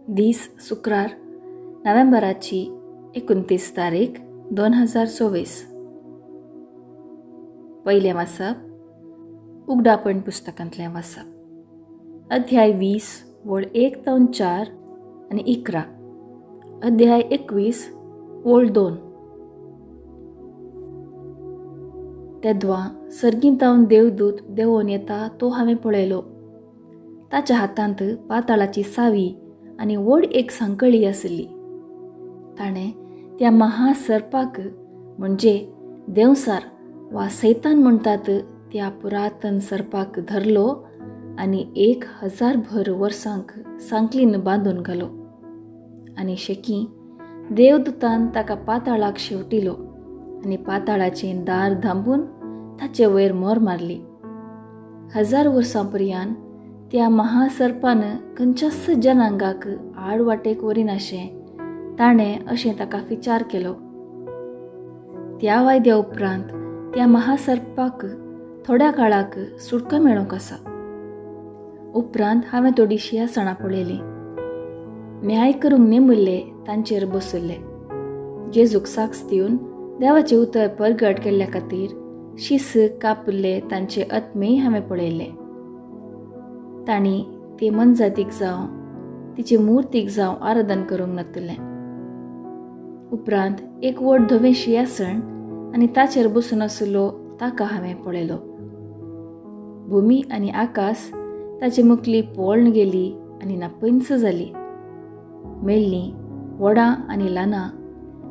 दीस शुक्रार नोव्हेंबराची 29 तारीख 2024. पयलें वाचप उगडापण पुस्तकांतलें वाचप, अध्याय 20 वळ 1 ते 4 आनी 11, अध्याय 21 वळ 2. तेद्वा सर्गींतावन देवदूत देंवोन येता तो हांवें पळयलो. ताच्या हातांत पाताळाची सावी आनी व्हड एक सांकळी आसली. ताणें त्या महासर्पाक म्हणजे देंवसार वा सैतान म्हणटात त्या पुरातन सर्पाक धरलो आनी 1000 भर वर्सांक सांकलीन बांदून घालो. आनी शेकी देवदूतान ताका पाताळाक शेवटिलो आनी पाताळाचें दार धांपून ताचे वयर मोर मारली. 1000 वर्सां पर्यान त्या महासर्पान खंयच्याच जनांगाक आड वाटेक व्हरिनाशें ताणें अशें ताका विचार केलो. त्या वायद्या उपरांत त्या महासर्पाक थोड्या काळाक सुटका मेळोंक आसा. उपरांत हांवें थोडी शिंयासणां पळयलीं. न्याय करूंक नेमिल्ले तांचेर बसुल्ले. जेजूक साक्ष दिवन देवाचें उतर परगट केल्ल्या खातीर शीस कापिल्ले तांचे आत्मेय हांवें पळयल्ले. तांणी ते मनजातीक जावं तिचे मुर्तीक जावं आराधन करूंक नातिल्लें. उपरांत एक व्हड धवें शिंयासण आनी ताचेर बसून आशिल्लो ताका हांवें पळयलो. भूमी आनी आकाश ताचे मुखली पळून गेली आनी नापंच जाली. मेल्लीं व्हडां आनी ल्हानां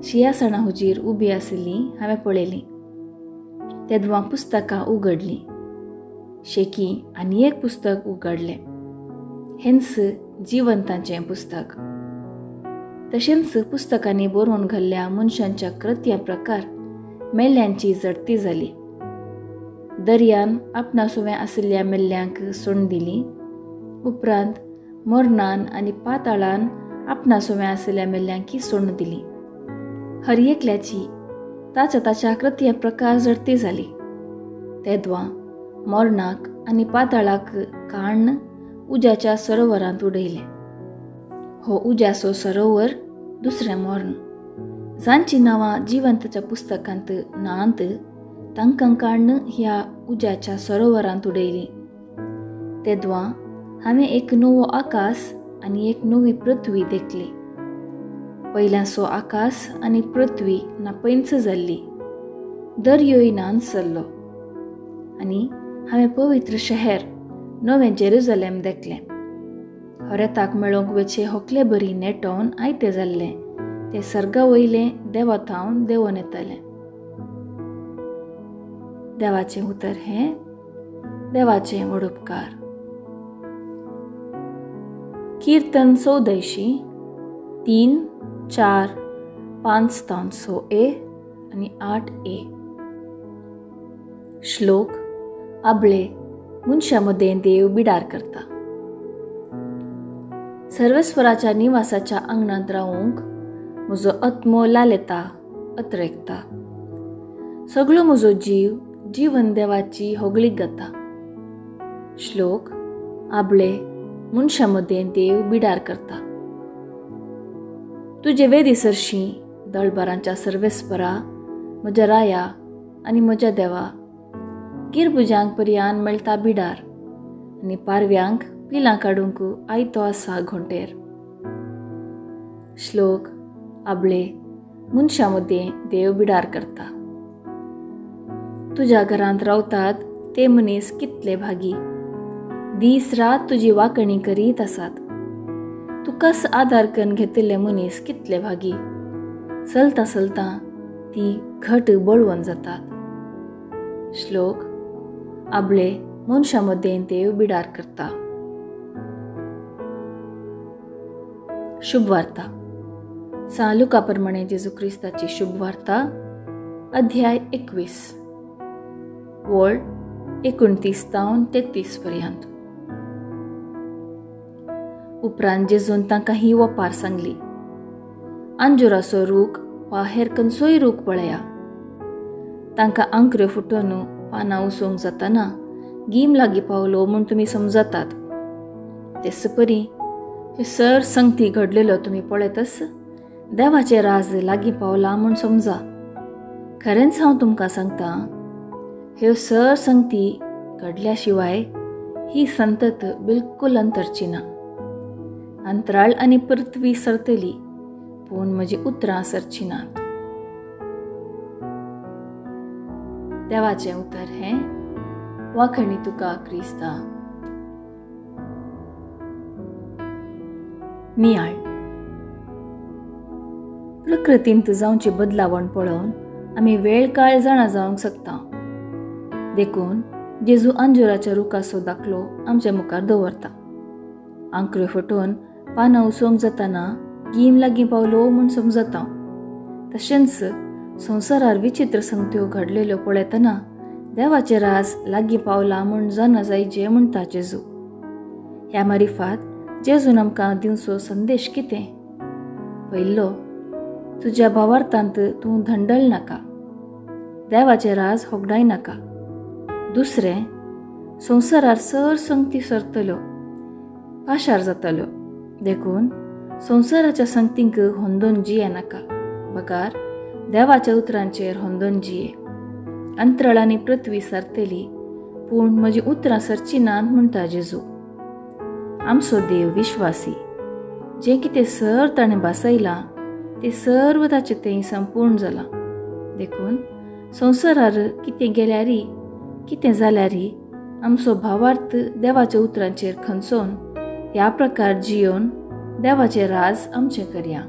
शिंयासणा हुजीर उबी आशिल्लीं हांवें पळयलीं. तेदवां पुस्तकां उगडलीं. शेकी आनी एक पुस्तक उगडलें, हेंच जिवंतांचें पुस्तक. तशेंच पुस्तकांनी बरोवन घाल्ल्या मनशांच्या कृत्या प्रकार मेल्ल्यांची झडती जाली. दर्यान आपणा सुवें आशिल्ल्या मेल्ल्यांक सोडून दिली. उपरांत मरणान आनी पाताळान आपणा सुवें आशिल्ल्या मेल्ल्यांकी सोडून दिली. हर एकल्याची ताच्या ताच्या कृत्या प्रकार झडती जाली. तेदवां मरणाक आनी पाताळाक काण्ण उज्याच्या सरोवरांत उडयलें. हो उज्याचो सरोवर दुसरें मर्ण. जांची नांवां जिवंताच्या पुस्तकांत नांत तांकां काण्ण ह्या उज्याच्या सरोवरांत उडयलीं. तेदवां हांवें एक नवो आकाश आनी एक नवी पृथ्वी देखली. पयल्याचो आकाश आनी पृथ्वी नापंच जाल्ली, दर्योय नाच जाल्लो. आनी हांवें पवित्र शहर नवें जेरुजलेम देखलें. हरेताक मेळोवंक वेचे होकले बरी नेटोवन आयतें जाल्लें तें सर्गा वयलें देवा थावन देंवोन येतालें. देवाचें उतर हें देवाचें व्हड उपकार. कीर्तन 84 3 4 5 6 ए आनी 8 ए. श्लोक आबळे मनशा मदें देव बिडार करता. सर्वेस्वराच्या निवासाच्या आंगणांत रावूंक म्हजो आत्मो लालेता अत्रेकता. सगळो म्हजो जीव जिवन देवाची होगळीक गाता. श्लोक आबळे मनशा मदें देव बिडार करता. तुजे वेदी सरशी दळबारांच्या सर्वेस्परा म्हज्या राया आनी म्हज्या देवा, गिरबुजांक पर्यान मेळटा बिडार आनी पारव्यांक पिलां काडूंक आयतो आसा घोंटेर. श्लोक आबळे मनशा मदें देव बिडार करता. तुज्या घरांत रावतात ते मनीस कितले भागी, दीस रात तुजी वाकणी करीत आसात. तुकाच आदार करून घेतिल्ले मनीस कितले भागी, चलता चलता ती घट बळवण जातात. श्लोक आबळे मनशा मदें देव बिडार करता. शुभवार्ता. सांत लुका प्रमाणे जेजू क्रिस्ताची शुभवार्ता, अध्याय 21 वळ 29 तावन 33 पर्यंत. उपरांत जेजून तांकां ही वपार सांगली. अंजुराचो रूख वा हेर खंयचोय रूख पळया, तांकां आंकऱ्यो फुटोवन पानां उसोवंक जाताना गीम लागीं पावलो म्हूण तुमी समजतात. तेच परी हे सर संगती घडलेलो तुमी पळयतच देवाचें राज लागीं पावलां म्हूण समजा. खरेंच हांव तुमकां सांगता, ह्यो सर संगती घडल्या शिवाय ही संतत बिलकुल अंतरची ना. अंतराळ आनी पृथ्वी सरतली, पूण म्हजी उतरां सरची नात. देवाचें उतर हें वाखणी तुका क्रिस्ता. नियाळ. प्रकृतींत जावची बदलावण पळोवन आमी वेळ काळ जाणा जावंक शकता. देखून जेजू अंजुराच्या रुखाचो दाखलो आमच्या मुखार दवरता. आंकऱ्यो फटोवन पानां उसोवंक जाताना गीम लागीं पावलो म्हूण समजता. तशेंच संवसारार विचित्र संगत्यो घडलेल्यो पळयतना देवाचें राज लागीं पावला म्हूण जाणा जायचे म्हणटा जेजू. ह्या मारिफात जेजून आमकां दिवचो संदेश कितें? पयलो, तुज्या भावार्थांत तूं धंडल नाका, देवाचें राज होगडाय नाका. दुसरें, संवसारार सर संगती सरतल्यो, पाशार जातल्यो, देखून संवसाराच्या संगतींक होंदोन जिये नाका, बगार देवाच्या उतरांचेर होंदोन जिये. अंतराळ आनी पृथ्वी सरतली, पूण म्हजी उतरां सरची नात म्हणटा जेजू. आमचो देव विश्वासी, जें कितें सर ताणें भासयलां तें सर्व ताचें तें संपूर्ण जालां. देखून संवसारार कितें गेल्यारी कितें जाल्यारी आमचो भावार्थ देवाच्या उतरांचेर खंचोवन ह्या प्रकार जियोवन देवाचें राज आमचें करया.